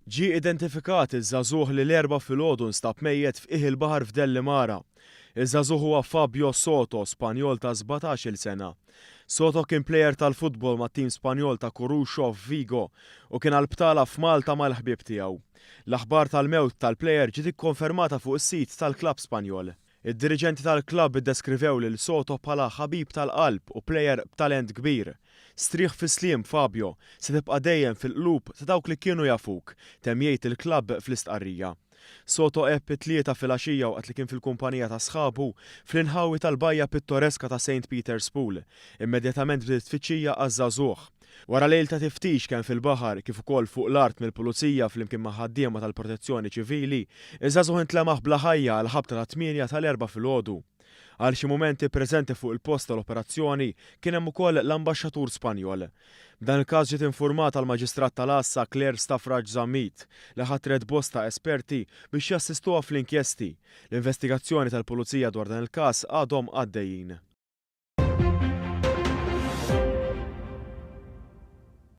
Ġie identifikat iż-żagħżugħ li l-Erbgħa filgħodu nstab mejjet f'qiegħ il-baħar f'Dellimara. Iż-żagħżugħ huwa Fabio Soto, Spanjol ta' 17-il sena. Soto kien plejer tal-futbol mat-tim Spanjol ta' Coruxo f'Vigo u kien għal btala f'Malta mal-ħbieb tiegħu. L-aħbar tal-mewt tal-plejer ġiet ikkonfermata fuq is-sit tal-klabb Spanjol. Id-diriġenti tal-klabb iddeskrivew lil Soto bħala ħabib tal-qalb u plejer b'talent kbir. Strieħ fis-sliem Fabio, se tibqa' dejjem fil-qlub ta' dawk li kienu jafuk, temm jgħid il-klabb fl-istqarrija. Soto għeb it-Tlieta filgħaxija waqt li kien fil-kumpanija ta' sħabu fl-inħawi tal-bajja pittoreska ta' Saint Peter's Pool. Immedjatament bdiet it-tfittxija għaż-żagħżugħ. Wara lejl ta' tiftix kemm fil-baħar kif ukoll fuq l-art mill-Pulizija flimkien ma' ħaddiema tal-Protezzjoni Ċivili, iż-żagħżugħ intlemaħ bla ħajja għall-ħabta tat-tmienja tal-Erbgħa filgħodu. Għal xi mumenti preżenti fuq il-post tal-operazzjoni kien hemm ukoll l-Ambaxxatur Spanjol. B'dan il-każ ġiet infurmata l-Maġistrat tal-Għassa Claire Stafrace Zammit li ħatret bosta esperti biex jassistuha fl-inkjesti. L-investigazzjoni tal-Pulizija dwar dan il-każ għadhom għaddejjin.